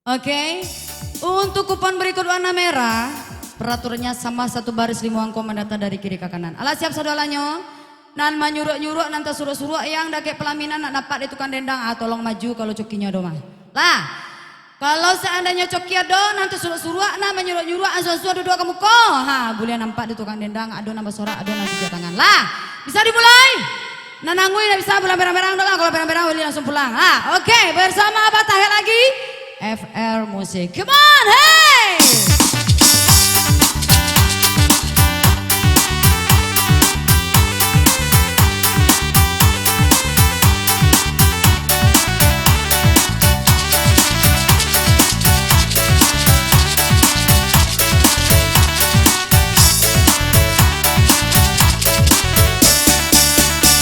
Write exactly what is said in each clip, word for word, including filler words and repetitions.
Oke. Untuk kupon berikut warna merah, peraturannya sama, satu baris limo angko mandata dari kiri ka kanan. Alah siap sadoalanyo? Nan manyuruak-nyuruak, nan tasuruak-suruak, yang dakek pelaminan nak dapek di tukang dendang, ah, tolong maju kalau cokinyo ado mah. Lah, kalau seandainyo coki ado, nan tasuruak-suruak, nan manyuruak-nyuruak, asuah-asuah duduak ka muko. Ha, buliah nampak di tukang dendang, ado nan basorak, ado nan tunjuak tangan. Lah, bisa dimulai? Nan anguih ndak bisa, buliah berang-berang doh lah. Kalau berang-berang, ulih langsung pulang. Ha, oke, bersama Abah Tahir lagi, F R Musik. Come on, hey!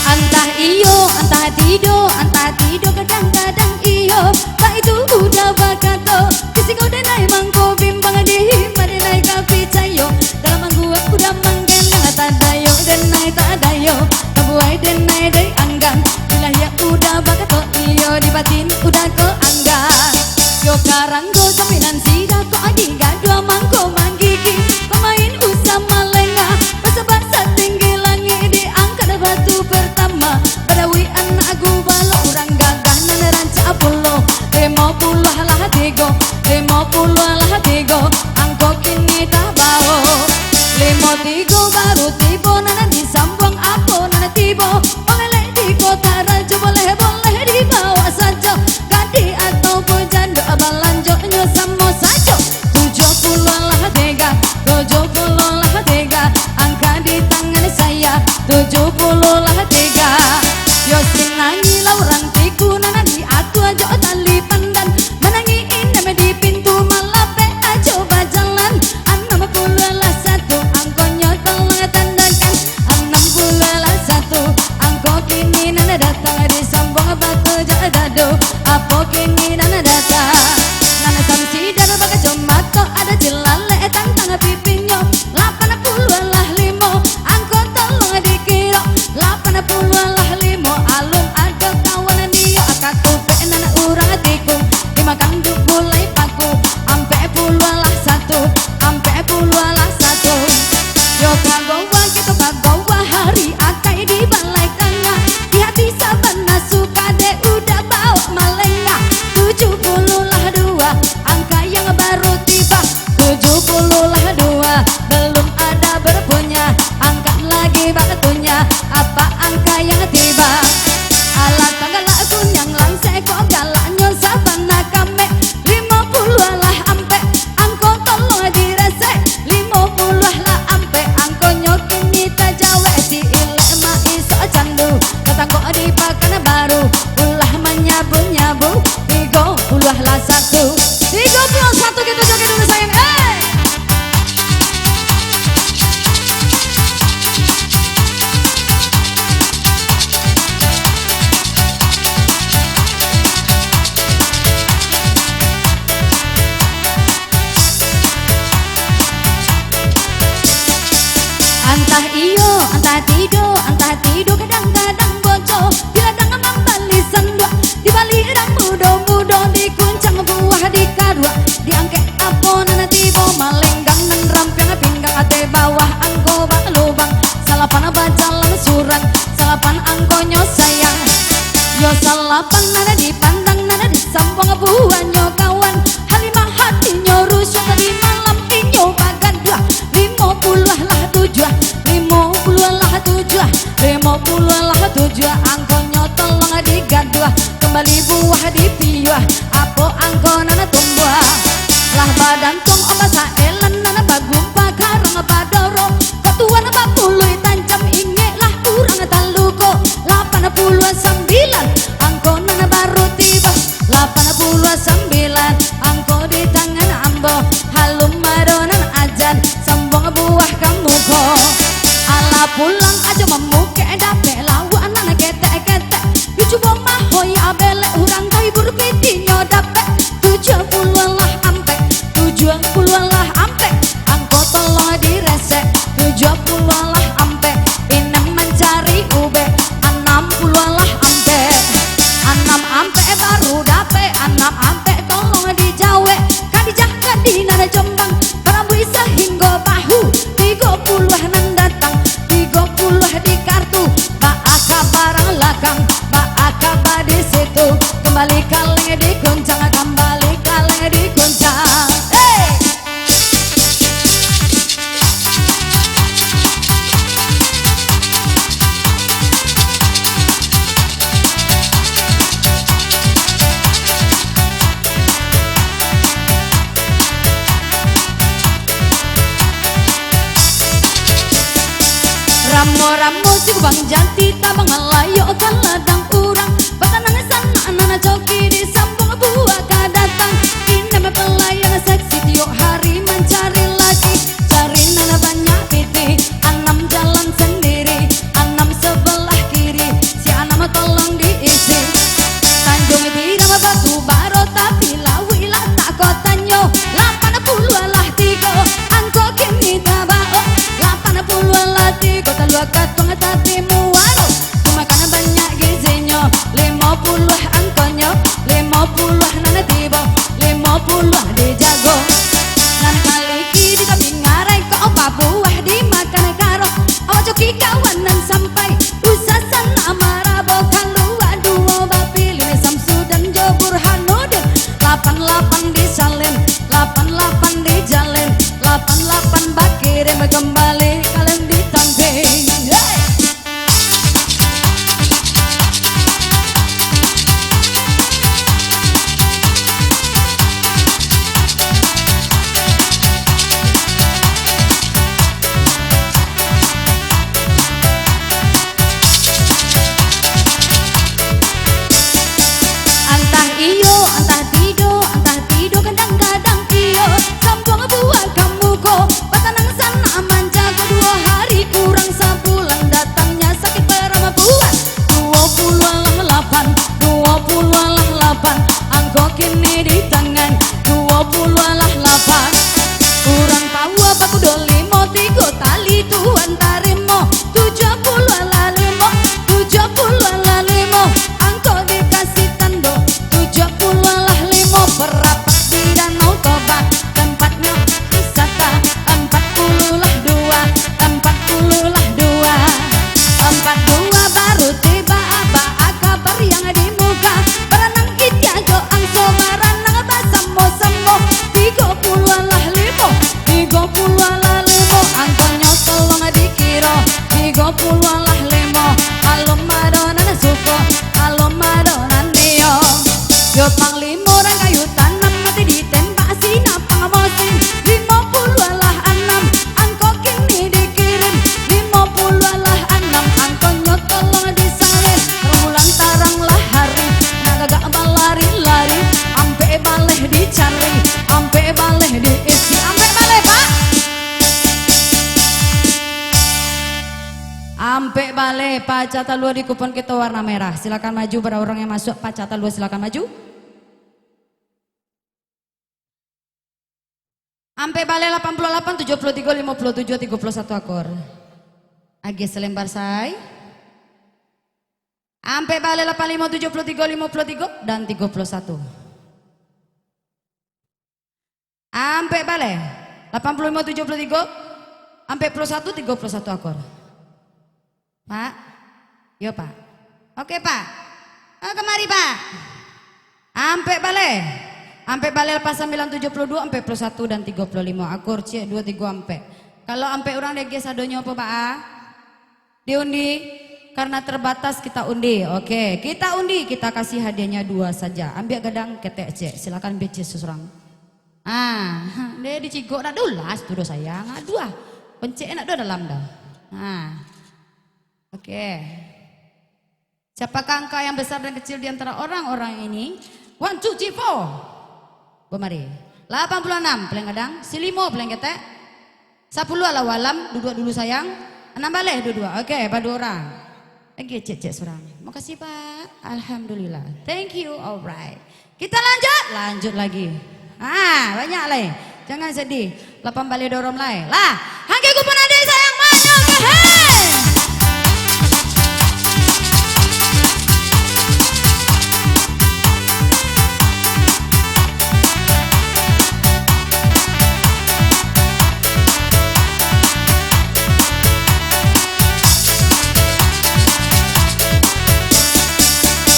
Antah iyo, antah tido, antah tido, kadang-kadang iyo. Baitu uda bakato, di siko denai mangko bimbang, di ma denai ka picayo. Dalam angguak uda mangganang, tadayo denai tadayo, tabuai denai dek anggan. Di lahia uda bakato iyo, di batin uda ko anggan. Yo karanggo sampinan sida ko agi gaduah mangko manggigi, pamain usah malengah, basabak satinggi langik diangkat batu pertama. Badawi anak gubalo urang gagah nan rancak pulo, limo puluah lah tigo, limo puluah lah tigo, angko kini tabao. Limo tigo baru tibo, nan disambuang apo nan tibo, malelek di kota rajo, boleh-boleh dibawa sajo, gadih ataupun jando, balanjonyo samo sajo. Tujuah puluah lah tiga, tujuah puluah lah tiga, angka di tangan saya, tujuah puluah lah tiga. Yo sinangi lah urang tiku, nan diatua jo tali pandan, manangi inam di pintu, malapeh ajo bajalan. Anam puluah lah satu, angkonyo tolong tandakan. Anam puluah lah satu, angko kini nan datang, disambuang batu jo dado, apo kini nan datang. Nan samsidan bakacomato, ado cilalek tantang pipinyo. Lapan puluah lah limo, angko tolong dikiro. Lapan puluah lah limo, alun ado kawan nio, akatupek nan urang tikung, dimakan jo gulai paku. Ampek puluah lah satu, ampek puluah lah satu. Yo ka gowa, kito ka gowa, hari akai di balai tangah, di hati sabana suka dek uda baok malengah. Tujuah puluah lah dua, angka yang baru tiba. Tujuah puluah lah dua, belum ada berpunya, angka lagi bakunya, apa angka yang tiba? Alah tanggalak kunyang langsek, kok galaknyo sabana kamek. Limo puluah lah ampek, angko tolong diresek. Limo puluah lah ampek, angkonyo kini tajawek. Di ilek ma isok candu, katakok di Pakanbaru, ulah manyabu-nyabu. Tigo puluah lah satu. Tigo puluah satu, kito joget dulu, sayang. Eh! Antah iyo, antah tido, antah tido, kadang-kadang boco. Di ladang mambali sanduak, di bali urang mudo-mudo, di kuncang buah di karuak, diangkek apo nan tibo, malenggang nan rampiang pinggang, ateh bawah angko balubang, salapan bajalan surang, salapan angkonyo sayang. Yo salapan nan dipandang, nan disambuang buahnyo kawan, Halimah hatinyo rusuah, tadi malam inyo bagaduah. Limo puluah lah tujuah, limo puluah lah tujuah, limo puluah lah tujuah, angkonyo tolong digaduah, kambali buah dipiuah, apo angko nan tumbuah. Lah badantuang ombak saelan, nan bagumpa karang badoro, katuan bapuluih tancam, ingeklah urang taluko. Lapan puluah sambilan, angko nan baru tiba. Lapan puluah sambilan, angko di tangan ambo. Alun ado nan ajan, sambuang buah ka muko. Alah pulang ajo mamukek, dapek lawak nan ketek-ketek. Dicubo maho yo belek, urang tahibur pitinyo dapek. Tujuah puluah Kambali kaleng dikuncang, kambali kaleng dikuncang. Hei! Ramo-ramo si kubang jati, tabang layok ka ladang urang. Batanang sanak nan coki, disambuang buah ka datang. Indak mapalayan seksi, tiok hari mancari laki. Cari nan banyak pitih, anam jalan sandiri, anam sabalah kiri, si anam tolong diisi. Tanjuang Pinang, Batu Baro, tapi lauik lah tak kau tanyo. Lapan puluah lah tigo, angko kini tabao. Lapan puluah lah tigo, talua katuang tapi muaro. Dimakan banyak gizinyo, limo puluah angkonyo, limo puluah nan tibo, limo puluah dijago. Nan kaliki di tapi ngarai, kok babuah dimakan karo. Awak coki kawan nan sampai, usah sanak marabo, kalua duo bapilih, Samsuddin jo Burhanuddin. Lapan-lapan disalin, lapan-lapan dijalin, lapan-lapan bakirim, kambali kaleng ditamping. Hei! Antah iyo, antah tido, antah tido, kadang-kadang iyo. Sambuang buah ka muko, batanang sanak manjago. Duo hari kurang sabulan, datangnya sakik parampuan. Duo puluah lah lapan, duo puluah lah lapan, angko kini di tangan. Duo puluah lah lapan. Urang tawu bakudo limo, tigo tali tuan tarimo. Tujuah puluah lah limo, tujuah puluah lah limo, angko dikasih tando. Tujuah puluah lah limo, parapat di Danau Toba, tempatnyo wisata. Ampat puluah lah dua, ampat puluah lah dua, ampat dua baru tiba, baa kabar yang di muka. Baranang itiak jo angso, baranang basamo-samo. Tigo puluah lah limo, tigo puluah lah limo, angkonyo tolong dikiro. Tigo puluah lah limo, alun ado nan suko, alun ado nan dio. Yo panglimo urang kayu tanam, mati ditembak sinan pangmosin. Limo puluah lah anam, angko kini dikirim. Limo puluah lah anam, angkonyo tolong disalin. Tarang bulan, tarang lah hari, nak gagak balari-lari. Ampek baleh dicari, ampek baleh diisi. Ampek baleh, Pak. Ampek baleh, pacah talua di kupon kito warna merah. Silakan maju, pada urang yang masuk pacah talua, silakan maju. Ampek baleh lapan puluah lapan, tujuah puluah tigo, limo puluah tujuah, tigo puluah satu akor. Agiah salembar sai. Ampek baleh lapan limo, tujuah puluah tigo, limo puluah tigo, dan tigo puluah satu. Ampek baleh lapan puluah limo, tujuah puluah tigo, ampek puluah satu, tigo puluah satu akor. Pak? Yo, Pak. Oke, Pak. Ah, kamari, Pak. Ampek baleh. Ampek baleh lapan sambilan, tujuah puluah duo, ampek puluah satu, dan tigo puluah limo. Akor ciek duo, tigo, ampek. Kalau ampek urang diagiah sadonyo apo, Pak? Diundi. Karena terbatas, kita undi. Oke, kita undi, kita kasih hadiahnya dua saja. Ambiak gadang, ketek ciek. Silakan ambiak ciek surang. Ah, deh dicigok nak dulas tu doh sayang. Aduh ah. Pencet nak duh dalam dah. Ah. Oke. Siapakah angka yang besar dan kecil di antara orang-orang ini? One, two, three, four. Bamari. Lapan puluah anam, paling gadang. Si limo, paling ketek. Sapuluah lah walam, duduak dulu sayang. Anam baleh duduak. Oke, badua urang. Lagi cek-cek surang. Makasih, Pak. Alhamdulillah. Thank you. Alright. Kita lanjut, lanjut lagi. Ah, banyak lai. Jangan sedih. Lapan baleh dorom lai. Lah, hangke kupon ade sayang banyak ke, hei.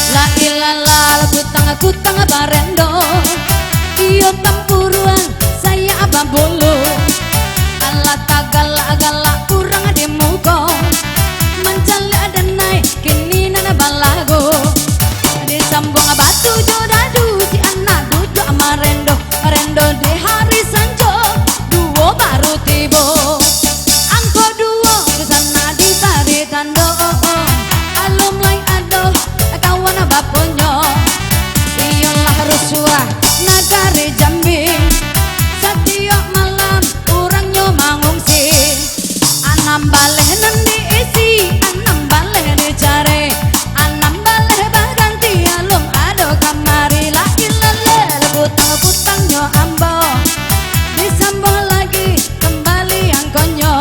La ilaha illallah, Kutang barendo, iyo tampuruan, sayak babulu. Alah tagalak-galak urang di muko, mancaliak denai kini nan balagu. Disambuang batu jo dadu, si anak duduak marendo, marendo di hari sanjo, duo baru tibo. Angko duo di sana dibari tando, alun lai ado kawan bapunyo. Iyolah rusuah nagari Jambi, satiok malam urangnyo mangungsi. Anam baleh nan diisi, anam baleh dicari, anam baleh baganti, alun ado kamari. La ilaha, kutang-kutangnyo ambo, disambuang lagi kambali angkonyo.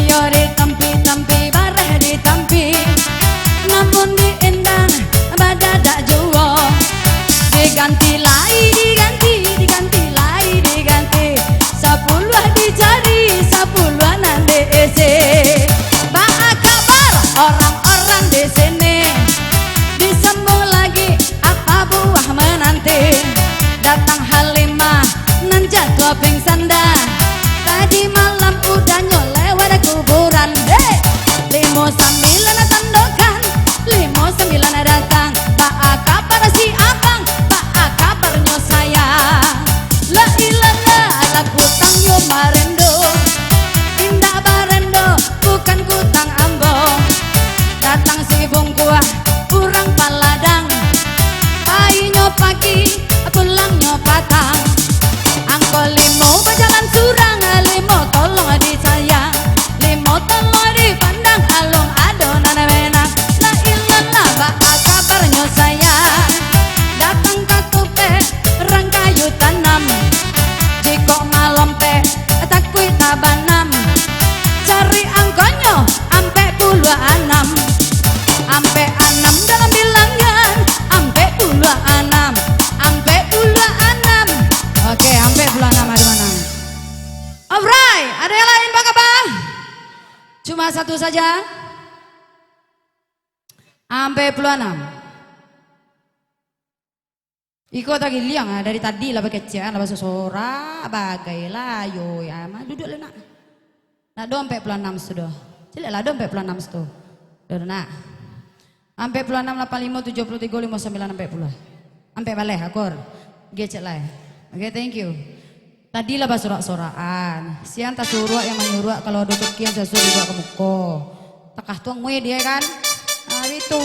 Iyo ditampi-tampi, bareh ditampi, namun diindang badadak juo. Diganti lai diganti, diganti lai diganti, sapuluah dicari, sapuluah nan diisi. Baa kabar orang-orang di sini? Disambuang lagi, apa buah menanti? Datang Halimah nan jatuah pingsan dah, tadi malam udahnyo lewat kuburan. Hei! Limo sambilan tandokan, limo sambilan datang. Baa kabar si abang, baa kabarnyo sayang? La ilaha, lah kutang yo marendo, indak barendo, bukan kutang ambo. Datang si bungkuah, urang Paladang, painyo pagi, pulangnyo patang. Angko limo bajalan surang, limo tolong disayang, limo tolong dipandang, alun ado nan menang. La ilaha, baa kabarnyo sayang? Datang ka tupeh, rang kayu tanam. Jikok malompek, takuik tabanam. Cari angkonyo, ampek puluah anam. Ampek anam dalam bilangan, ampek puluah anam, ampek puluah anam. Oke, ampek puluah anam ado manang. Alright, ada yang lain, Bang Abah? Cuma satu saja. Ampek puluah anam. Iko tagiliang ah, dari tadi lah bakecek, lah basosorak, bagai lah, ayo, ya, mah duduak lah nak. Nak do ampek puluah anam sudah. Caliak lah do ampek puluah anam sudah. Do nak. Ampek puluah anam, lapan limo, tujuah puluah tigo, limo sambilan, ampek puluah. Ampek baleh, akur. Gecek lah. Oke, thank you. Tadi lah basorak-sorakan. Siang tasuruak yang manyuruak, kalau ado coki yang sasuak dibawa ka muko. Takah tuang mui dia kan? Ah, itu.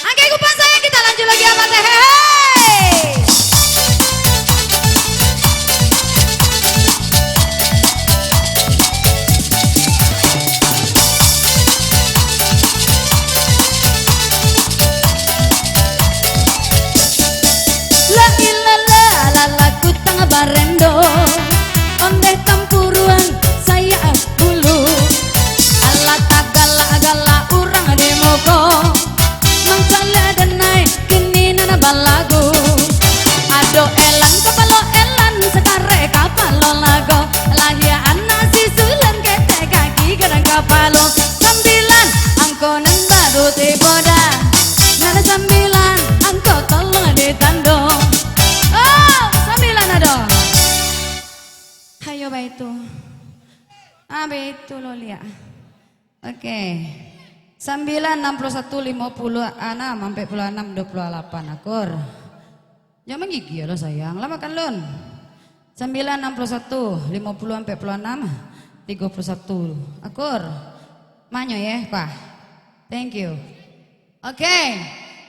Angke kupan sayang, kita lanjut lagi apa teh? Hei! La ilaha, lah kutang barendo, ondeh tampuruan sayak bulu. Alah tagalak-galak urang di muko, mancaliak denai kini nan balagu. Ado elan kapalo elan, sakarek kapalo lago, lahia anak si Sulan, ketek kaki gadang kapalo. Sambilan angko nan baru tibo dah, nan sambilan angko tolong ditando. Oh, sambilan ado. Hayo baitu. Ah, baitu lo liak. Oke. Sambilan, anam puluah satu, limo puluah anam, ampek puluah anam, duo puluah lapan, akur. Jangan gigi lah sayang, lah makan lun. Sambilan, anam puluah satu, limo puluah, ampek puluah anam, tigo puluah satu, akur. Manyo yeh, Pak. Thank you. Oke.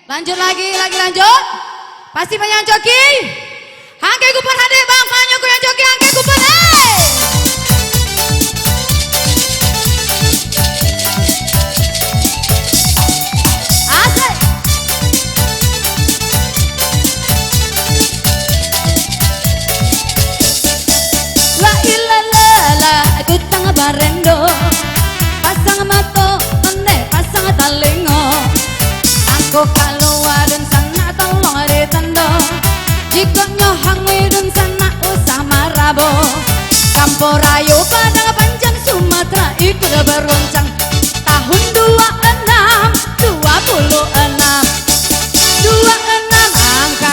Lanjut lagi, lagi lanjut. Pasti banyak yang coki. Angke kupon hadir, Bang. Banyak ku yang coki, angke kupon, hei. Asik. La ilaha, lah kutang barendo, pasang mato, ondeh pasang talingo. Angko kalua dunsanak tolong ditando, jikok nyo hangui dunsanak usah marabo. Kampoh Rayo Padang Panjang, Sumatera ikut baruncang. Tahun dua enam, dua puluh enam, dua enam angka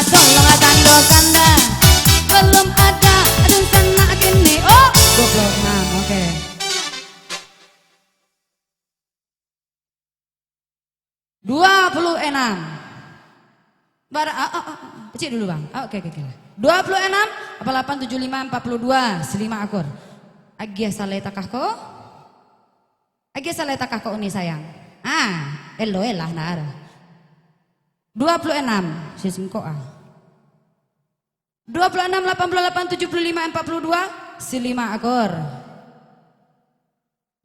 enam. Bara-, ah, ah, ah, ah. Cik dulu, Bang. Ah, oke, oke, oke. Dua puluh enam, lapan lapan tujuh lima, empat puluh dua, salima akur. Agiah salai takah ko. Agiah salai takah ko uni sayang. Ah, elo elah ndak ado. Dua puluh enam, si singkok ah. Dua puluh enam, lapan puluh lapan, tujuh puluh lima, empat puluh dua, salima akur.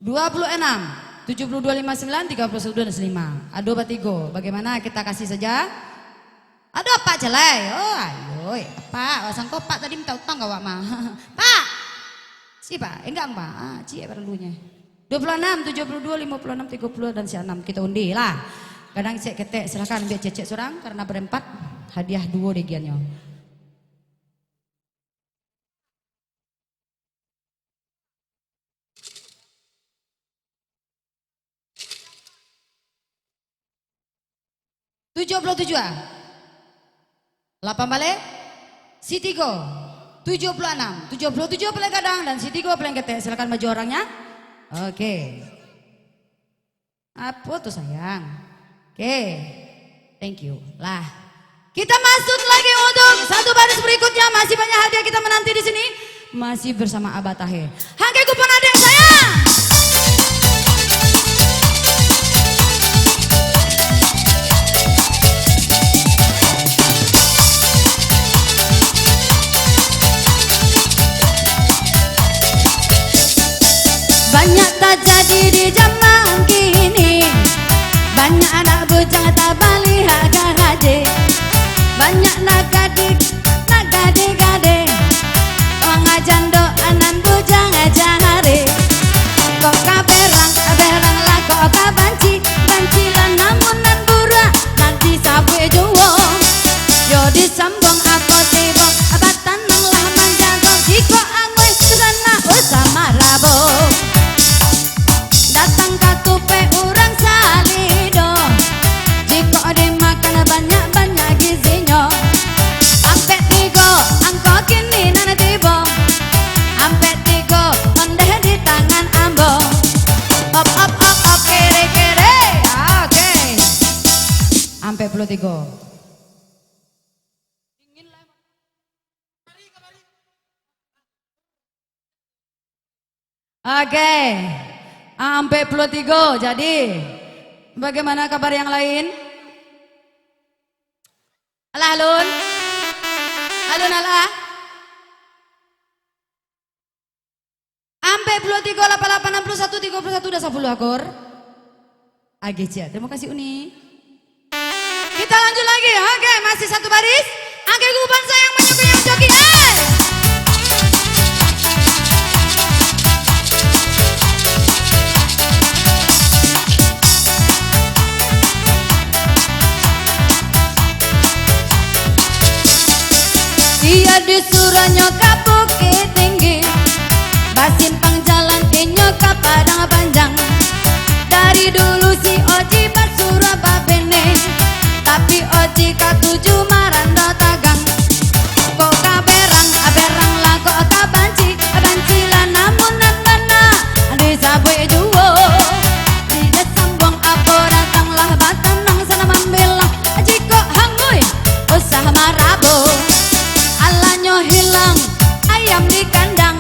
Dua puluh enam, tujuh puluh dua, lima sembilan, tiga puluh satu, dan salima. Ado batigo. Bagaimana, kita kasih saja? Ado apak calai. Oh, ayo, eh, apak. Wah, sangko apak tadi minta utang ka awak mah. Pak! Si, Pak. Enggak, Pak. Ah, ciek paralunyo. Dua puluh enam, tujuh puluh dua, lima puluh enam, tiga puluh, dan si anam. Kita undi lah. Gadang cek ketek, silakan ambiak cecek surang karena berempat. Hadiah duo diagiahnyo. Tujuh puluh tujuh ah. Lapan baleh. Si tigo. Tujuh puluh enam. Tujuh puluh tujuh paling gadang dan si tigo paling ketek. Silakan maju orangnya. Oke. Apo tu, sayang? Oke. Thank you. Lah. Kita masuk lagi untuk satu baris berikutnya. Masih banyak hadiah kita menanti di sini. Masih bersama Abah Tahe. Hangke kupon adek, sayang. Banyak tajadi di jaman kini. Banyak anak bujang tabaliak ka haji. Banyak nak gadih, nak gadih-gadih. Wang jando nan bujang cari. Kok ka berang, berang lah kok ka banci. Banci lah namun nan buruak, nan disabuik juo. Yo disambuang apo tibo, batanang lah manjago. Jikok anguih ka sanak, usah marabo. Datang ka tupek urang salido. Jikok dimakan banyak-banyak gizinyo. Ampek tigo, angko kini nan tibo. Ampek tigo, ondeh di tangan ambo. Op, op, op, op, kiri, kiri. Oke. Ampek puluah tigo. Oke. Ampek puluah tigo. Jadi, bagaimana kabar yang lain? Alah, alun? Alun, alah? Ampek puluah tigo, lapan lapan, anam puluah satu, tigo puluh satu, dah sapuluah akur. Agih cia. Terima kasih, Uni. Kita lanjut lagi. Oke, masih satu baris. Angke guban sayang banyak-banyak joki. Eh! Iyo disuruahnyo ka Bukik Tinggi, basimpang jalan inyo ka Padang Panjang. Dari dulu si Oji basuruah babini, tapi Oji katuju marando tagang. Kok ka berang, berang lah kok ka banci, banci lah namun nan bana disabuik juo. Di desa Buang Apo datanglah batanang sana mambilang. Jikok hanguih, usah marabo. Alanyo hilang ayam di kandang.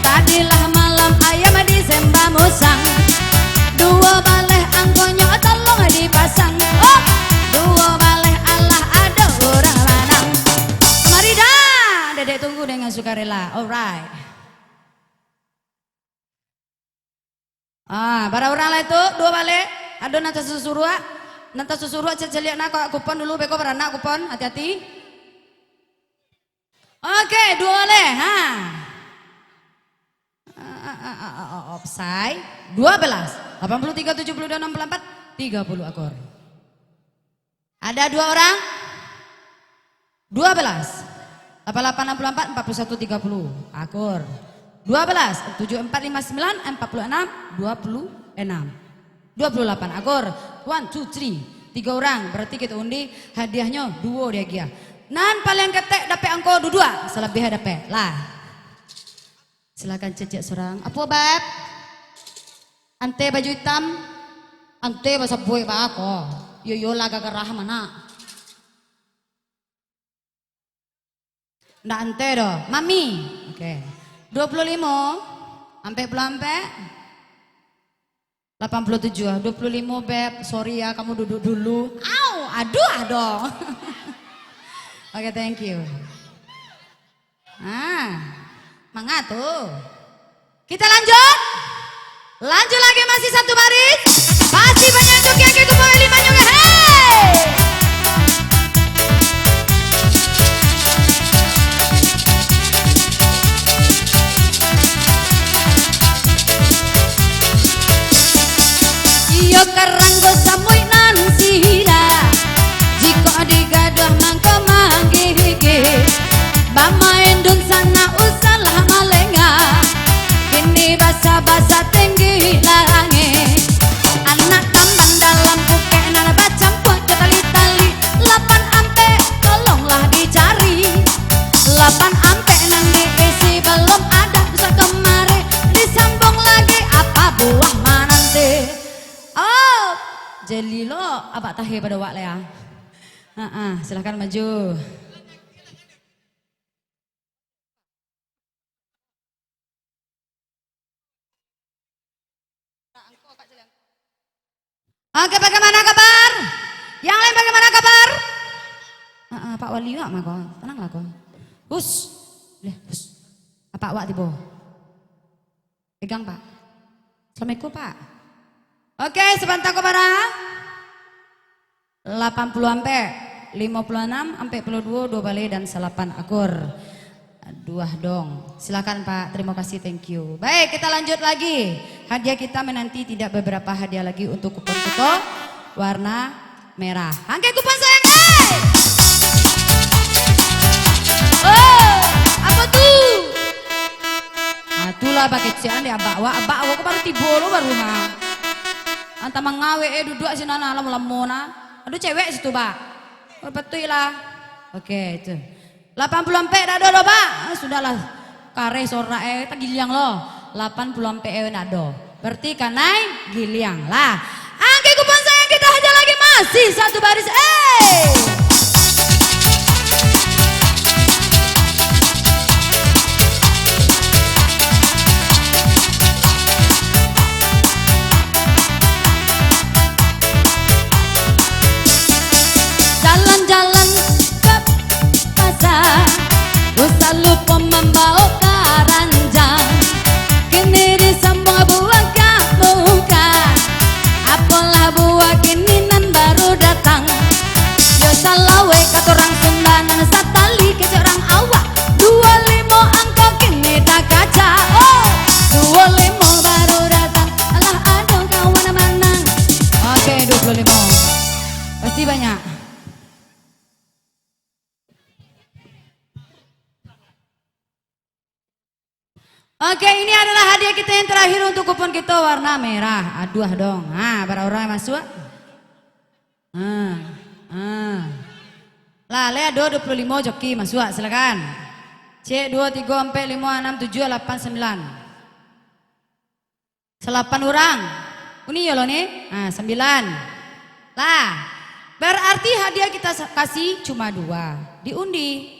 Tadilah malam ayam disembah musang. Duo baleh angkonyo tolong dipasang. Oh, duo baleh alah ado urang manang. Mari dah, Dedek tunggu dengan sukarela. Alright. Ah, bara urang lah itu, duo baleh. Ado nan tasusuruak. Nan tasusuruak caliak-caliak nak kok kupon dulu, beko baranak kupon, hati-hati. Oke, duo baleh. Ha. Ah, ah, ah, ah, ah, ah, offside. Dua belas. Lapan puluh tiga, tujuh puluh dua, enam puluh empat, tiga puluh akur. Ada dua orang? Dua belas. Lapan lapan enam puluh empat, empat puluh satu tiga puluh. Akur. Dua belas, tujuh empat lima sembilan, empat puluh enam, dua puluh enam. Dua puluh lapan. Akur. One, two, three. Tiga orang. Berarti kita undi, hadiahnyo duo diagiah. Nan paling ketek dapek angko duduak, salabiah dapek. Lah. Silakan cecek surang. Apo, Bab? Ante baju itam? Ante basabuik baa ko? Yo, yo lah, gagarah mah nak. Ndak ante doh. Mami. Oke. Dua puluh limo, ampek puluah ampek. Lapan puluh tujuh, dua puluh limo, Beb. Sorry ya, kamu duduk dulu. Au, aduh, aduh. Oke, thank you. Ah, manga tu. Kita lanjut. Lanjut lagi, masih satu baris. Masih banyak joki yang kita bawa lima juga. Hei! Iyo karanggo samuik nan sila, jikok digaduah mangko manggigik. Bamain dunsanak usahlah malengah, kini basa-basa tinggi langik. Anak tambang dalam pukek nan bacampua jo tali-tali, lapan ampek tolonglah dicari. Lapan ampek nan diisi balum ada bisa kamari, disambung lagi apa buah mananti. Oh, jeli lo Abak Tahir pado wak lai, ah. Ha, ah, silakan maju. Oke, bagaimana kabar? Yang lain bagaimana kabar? Ah, ah, Pak Wali wak mah ko. Tenanglah ko. Hus. Leh, hus. Apak wak tibo. Pegang, Pak. Assalamualaikum, Pak. Oke, sabanta ko bara. Lapan puluah ampek, limo puluah anam, ampek puluah duo, duo baleh, dan salapan akur. Duah dong. Silakan, Pak. Terima kasih, thank you. Baik, kita lanjut lagi. Hadiah kita menanti tidak beberapa hadiah lagi untuk kupon kito warna merah. Angkek kupon sayang, eh! Oh, apa tu? Ah, itulah bakecekan dek abak wak. Abak wak ko baru tibo lo baru, ha. Antah mangawek, eh, duduak sinan, ah, lamo-lamo nah. Ado cewek situ, Bak. Oh, betul lah. Oke, itu. Lapan puluah ampek dak ado doh, Bak. Ah, sudahlah. Kareh sorak, eh, tagiliang lo. Lapan puluah ampek, eh, dak ado. Berarti kanai giliang lah. Angkek kupon sayang kita haja lagi, masih satu baris. Eh! Jalan-jalan ka pasar, usah lupo mambaok karanjang. Kini di samua buah ka muka, apolah buah kini nan baru datang. Yo salawek kato urang Sunda nan satali kecek urang awak. Duo limo angko kini takacak, oh. Duo limo baru datang, alah ado kawan manang. Oke, duo puluah limo. Pasti banyak. Oke, ini adalah hadiah kita yang terakhir untuk kupon kita warna merah. Aduh dong. Ha, bara urang masuak? Ha, ha. Lah, lai ado duo puluah limo joki masuak, silakan. Cek, duo, tigo, ampek, limo, anam, tujuah, lapan, sambilan. Salapan urang. Uni yo lo ni? Ah, sambilan. Lah, berarti hadiah kita sa-, kasih cuma dua. Diundi.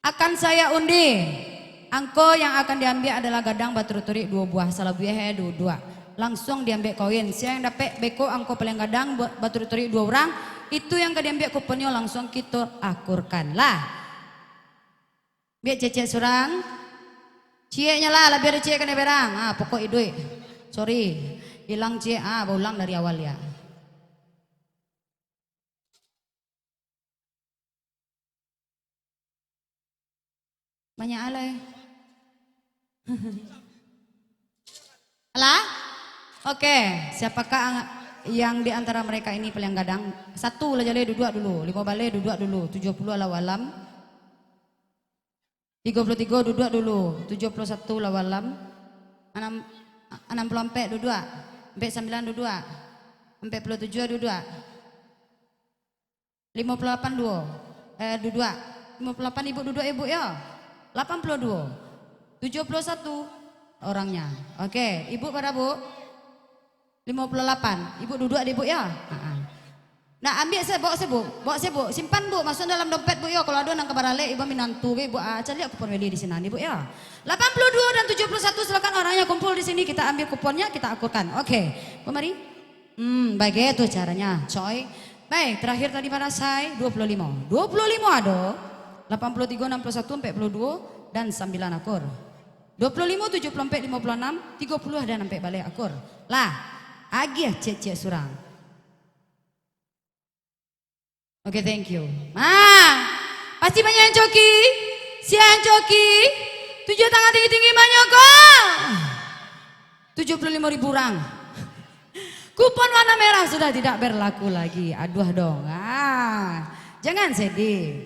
Akan saya undi. Angko yang akan diambiak adalah gadang baturik-turik duo buah, salabiah eh duduak. Langsuang diambiak koin. Sia yang dapek beko angko paliang gadang ba-, baturik-turik duo urang, itu yang ka diambiak kuponnyo langsuang kito akurkanlah. Biak cecek surang. Cieknyo lah, labiah ado ciek kanai berang. Ah, pokok iduik. Sorry. Ilang ciek, ah, baulang dari awal ya. Banyak alai. Alah? Oke, siapakah ang-, yang di antara mereka ini paliang gadang? Satu lah jaleh duduak dulu, limo baleh duduak dulu, tujuah puluah Allahu alam. Tigo puluah tigo duduak dulu, tujuah puluah satu Allahu alam. Anam, anam puluah ampek duduak, ampek sambilan duduak, ampek puluah tujuah duduak. Limo puluah lapan duo, eh, duduak. Limo puluah lapan ibu duduak ibu yo. Lapan puluah duo. Tujuah puluah satu orangnya. Oke, ibu bara, Bu? Limo puluah lapan. Ibu duduak di ibu yo? Ha-ha. Nah, ambiak se, bawa se, Bu. Bawa se, Bu. Simpan, Bu. Masuak dalam dompet, Bu, yo. Kalau ado nan ka baralek, ibo minantu, Bu. Ah, caliak kupon weli di sinan, Ibu, yo. Lapan puluh dua dan tujuh puluh satu, silakan orang yang kumpul di sini, kita ambil kuponnya, kita akurkan. Oke. Bu Mari. Hmm, begitu caranya, coy. Baik, terakhir tadi mana, Say? Dua puluh lima. Dua puluh lima ado. Lapan puluh tiga, enam puluh satu, empat puluh dua, dan sambilan akur. Dua puluh lima, tujuh puluh empat, lima puluh enam, tiga puluh dan ampek baleh akur. Lah, agiah ciek-ciek surang. Oke, thank you. Nah, pasti banyak yang coki. Sia yang coki. Tunjuk tangan tinggi-tinggi, banyak kok. Tujuh puluh lima ribu urang. Kupon warna merah sudah tidak berlaku lagi. Aduh dong. Ah, jangan sedih.